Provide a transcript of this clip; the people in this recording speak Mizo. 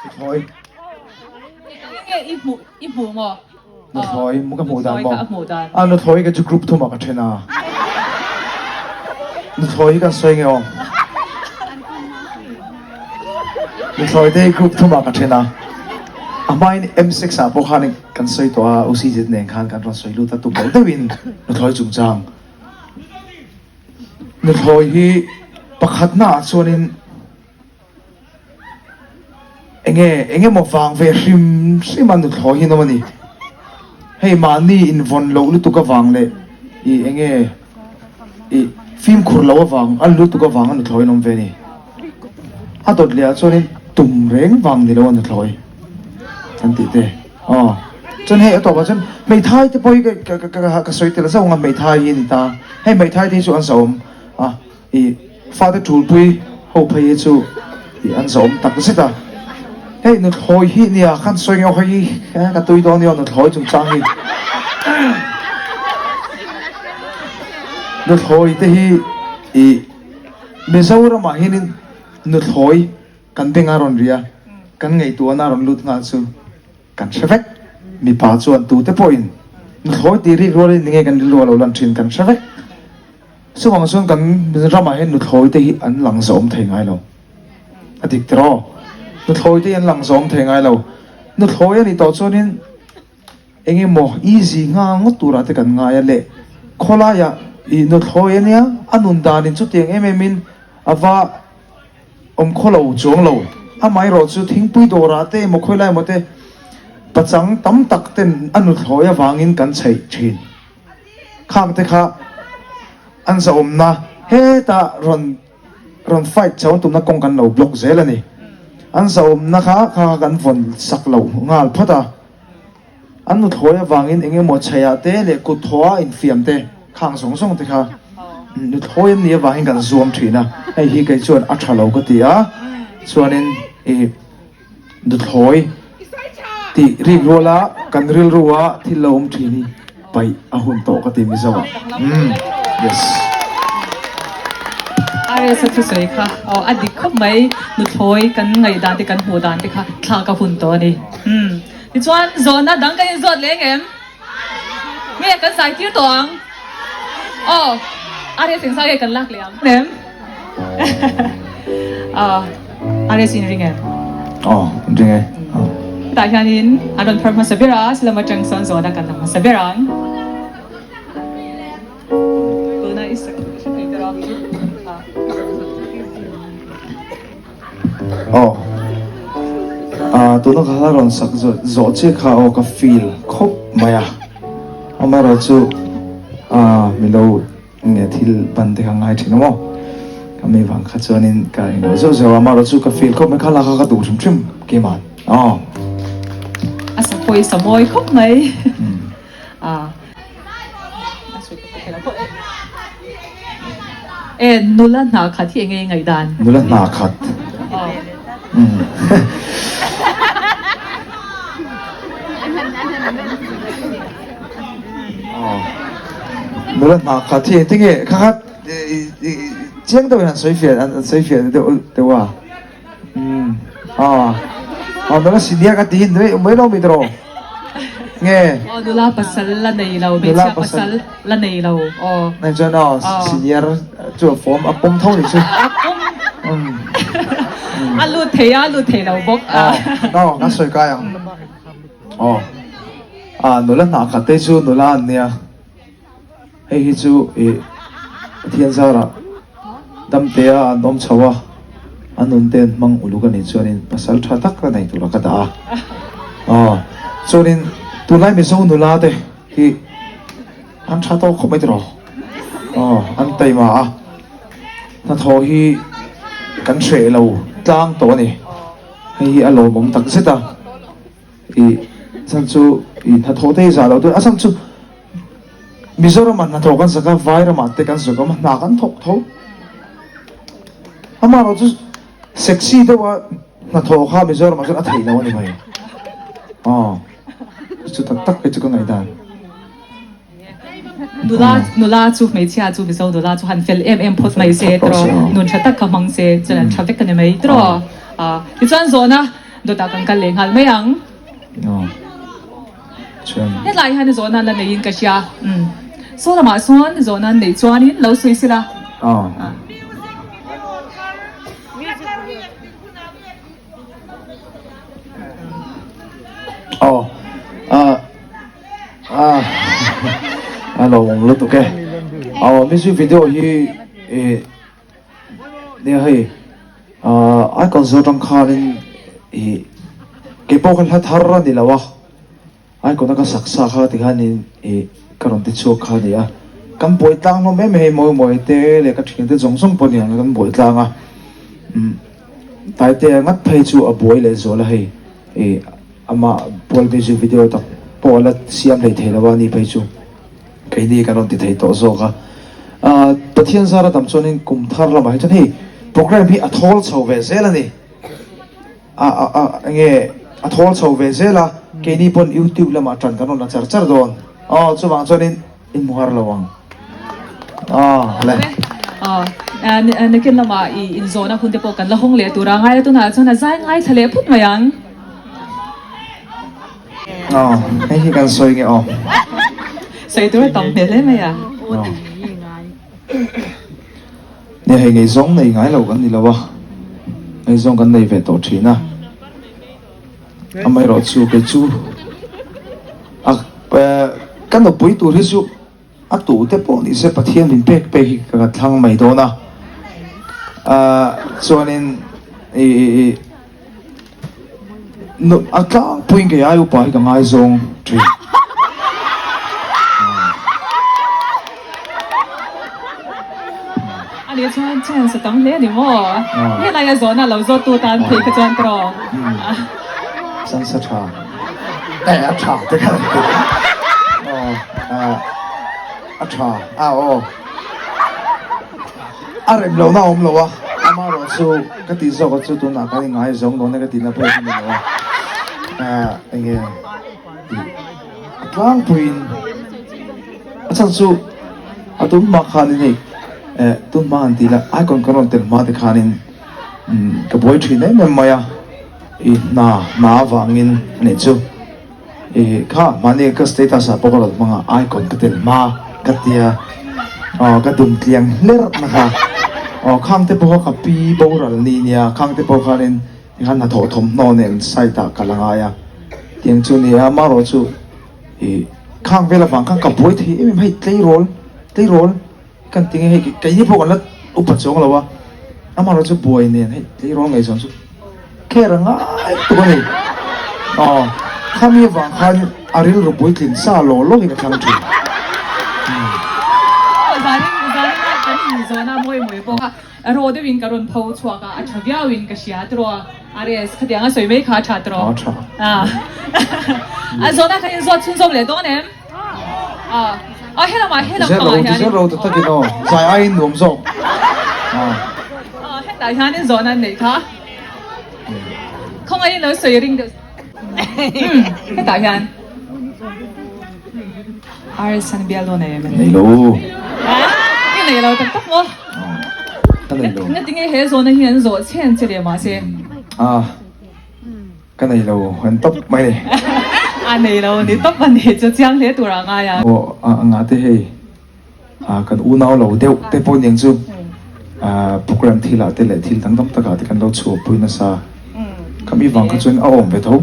Nuthlawi. Enge i hmuh i hmuh maw? Nuthlawi ka hmuh dan maw? Nuthlawi ka hmuh dan. A nuthlawi ka chu group thumah ka then a. Nuthlawi hi kan sawi nge aw? Nuthlawi te hi group thumah ka then a. A hmain M6 ah pawh khan kan sawi tawh a, UCZ nen khan kan rawn sawi lut a tum loh deuhin nuthlawi chungchang. Nuthlawi hi pakhatna ah chuanin Enge eng emaw vang ve hrim hrim a nuthlawi hi an awm a ni. Hei mahni invawn loh lutuk avang leh ih enge ih fimkhur loh avang a lutuk avang a nuthlawi an awm ve a ni. A dawt leh ah chuanin tum reng vang ni lo a nuthlawi an tih te aw. Chuan hei a tawpah chuan hmeithai te pawh hi ka ka ka sawi tel zauh ang a hmeithai hi a ni ta. Hei hmeithai te hi chu an zahawm a. I fate tulpui ho phei hi chu i an zawm tak zet a. Hei nuthlawi hi nia khan sawi ngeuh hei hi ka tui dawn nia nuthlawi chungchang hi. Nuthlawi te hi i Mizoramah hianin nuthlawi kan beng a rawn ri a, kan ngaihtuahna a rawn lut nghal chu kan hre vek. Mipa chuan tute pawhin nuthlawi tih rik rualin ni nge kan rilru a lo lan thin kan hre vek. Chuvang chuan kan ramah hian nuthlawi te hi an lang zawm thei ngai lo. A dik tiraw? Nuthlawi te hi an lang zawm thei ngai lo. Nuthlawi a nih tawh chuanin eng emaw easy nghal ngawt turah te kan ngai a leh khawlaiah ih nuthlawi a nia a nun danin chutiang em emin a va awm khaw lo chuang lo. Amaherawh chu thingpui dawrah te emaw khawilai emaw te pachang tam tak ten a nuthlawi avangin kan chheih thin. Khang te kha an zahawmna hetah rawn rawn fight chho an tumna kawng kan lo block zel a ni. An zahawmna kha kha kha kan vawn sak lo nghal phawt a. An nuthlawi avangin eng emaw chheiah te leh kut thawha infiam te khang zawng zawng te kha nuthlawi an nih avangin kan zuam thin a. Hei hi kei chuan a tha lo ka ti a. Chuanin ih. Duthlawi tih rik ruala kan rilrua thil lo awm thin hi paih a hun tawh ka ti Mizo ah. Umm yes. RS a thusawi kha aw a dik khawp mai nuthlawi kan ngaihdan te kan hmuh dan te kha thlak a hun tawh a ni. Umm tichuan zawhna dang kan inzawt leh engem? Nge kan zai tir tawh ang? Aw RS engzah nge kan lak leh ang em? Aw RS in ring em? Aw in ring e. Tah hianin an rawn phar hmasa ber a, silama tang sawn zawhna kan la hmasa ber ang. Tuna i sak hre thei tawh a. Aw ah tuna ka hla rawn sak zawh chiah kha aw ka feel khawp mai a amaherawh chu ah milo nge thil ban te kha ngai thin a maw ka mi vang kha chuanin ka englo zeuh zeuh a amaherawh chu ka feel khawp mai kha hla kha ka duh hrim hrim keimah aw. A sa pawh i sa mawi khawp mai ah. E nula hna khat hi enge i ngaihdan? Nula hna khat. Nula hna khat hi engtin nge kha kha chiang deuhin an sawi fiah an sawi fiah deuh deuh a. Aw nula senior ka ti hi mai lo mi tawh nge. Aw nula pasal la nei lo hmeichhia pasal la nei lo aw. Nai chuan aw senior chu a form a pawm tho ni chu. A pawm. A lut thei a lut thei lo bawk. Aw aw ka sawi kai ang. Aw a nula hna khat te chu nula an nia. Hei hi chu ih Pathian zarah damtea an awm chho a, a nunte an hmang uluk a nih chuanin pasal tha tak la nei tura ka dah a. Aw, chuanin tunlai Mizo nula te hi an tha tawk khawp mai tiraw? Aw, an taima a, hnathawh hi kan hreh lo tlang tawh a ni. Hei hi a lawmawm tak zet a, ih chhan chu ih hnathawh te hi zah loh tur a, a chhan chu. Mizoram ah hnathawh kan zak a, Vairam ah te kan zak awm a, hna kan thawk tho. Amaherawh chu sexy deuh a hnathawh kha Mizoram ah chuan a theih loh a ni mai. Aw, chu tak tak phei chu ka ngaihdan. Nula nula chu hmeichhia chu Mizo nula chu han fel em em phawt mai se tiraw nun tha tak kha hmang se chuan an tha vek a ni mai tiraw. Tichuan zawhna dawtah kan kal leh nghal mai ang. Helai hian zawhna la neiin ka hria. Saw lamah sawn zawhna an neih chuanin lo sawi sela. Aw ah ah a lo awm lutuk e. Aw music video hi eh nia hei ah icon zawh atang khanin ih keipawh kha hla thar a ni lo a. Icon a ka sak sa kha tikhanin ih ka rawn ti chhuak kha a ni a, kan buai tlang hlawm em hei mawi mawi te leh ka thiante zawng zawng pawh niang kan buai tlang a, umm Taitea ngat phei chu a buai leh zual a hei ih amah pual music video tak pawh a la siam hlei thei lo a ni phei chu keini kan rawn ti thei tawh zawk a, ah Pathian zara dam chuanin kum thar lamah hi chuan hei programme hi a thawl chho ve zel a ni. A a a enge a thawl chho ve zel a, keini pawn youtube lamah tan kan rawn la char char dawn aw chuvang chuanin in hmu har lo ang aw le. Aw nakin lamah i inzawhna hun te pawh kan la hawng leh tur a ngai a tunah chuan a zai ngaithla leh phut mai ang. Aw hei hi kan sawi nge aw. Sawi tur a tam hmel hle mai a. Aw. Nia hei ngaihzawng nei ngai lo kan ni lo a, ngaihzawng kan nei ve tawh thin a, amaherawh chu kei chu a ka nupui tur hi chu a tu te pawh ni se Pathian min pek pek hi ka thlang mai dawn a, ah chuanin ih A tlangpuiin kei ai upa hi ka ngaizawng thin. A nih chuan chance a tam hle a ni maw? Helai a zawhna lo zawt tu tan phei kha chuan tawh. Chance a tha. Eh a tha te kha a tha a aw. A rem lohna a awm lo a, amaherawh chu ka tih zawk a chu tunah kan ingaizawng dawn e ka tihna phei chu ni lo a, ah eng nge tih a tlangpuiin a chhan chu a tun hma khanin hei eh tun hma han tih la icon kan rawn tel hma te khanin umm ka buai thin em em mai a, i hna hna avangin a nih chu. Ih kha mahni ka status ah pawh ka rawn hmang a icon ka tel hma ka tia aw ka dum tliang hlerh na kha aw khang te pawh kha ka pi boral ni nia khang te pawh khanin tikhan hnathawh thawmhnaw nen site ah ka la ngai a tiang chu nia amaherawh chu ih khang vel avang khan ka buai thei em em hei tleirawl tleirawl kan ti nge hei keini pawh kan la upa chuang lo a amaherawh chu buai nen hei tleirawl ngaihzawn chu. Kher a ngai tuk a ni. Aw, khami avang khan a rilru puitlin sa law law in a thlang thin. Aw, zanin zanin a kan inzawna mawi mawi bawk a, raw deuhin ka rawn pho chhuak a, a tha viauin ka hria tiraw RS, khatiang a sawi mai kha a tha tiraw? Aw, a tha. A zawhna kha inzawt chhunzawm leh dawn em? A helamah helam Zel pangah ro, hianin zel ro ta takin aw, zai aiin nuam zawk. Aw hetah hianin zawhna an neih kha. Khawngaihin lo sawi ring deuh. Umm hetah hian. RS an bial dawn em? Nei lo. I nei lo tak tak maw? Ka nei lo. Ngatinge he zawhna hi an zawh chhen che leh mahse. Ah. Ka nei lo an tawp mai ni. A nei lo ni tawp a ni chu chiang hle tur a ngai a. Aw a ngah te hei ah kan unau lo deuh te pawh niang chu ah program thil ah te leh thil dang dang tak ah te kan lo chhuahpui nasa. Khami vang kha chuan a awm ve tho.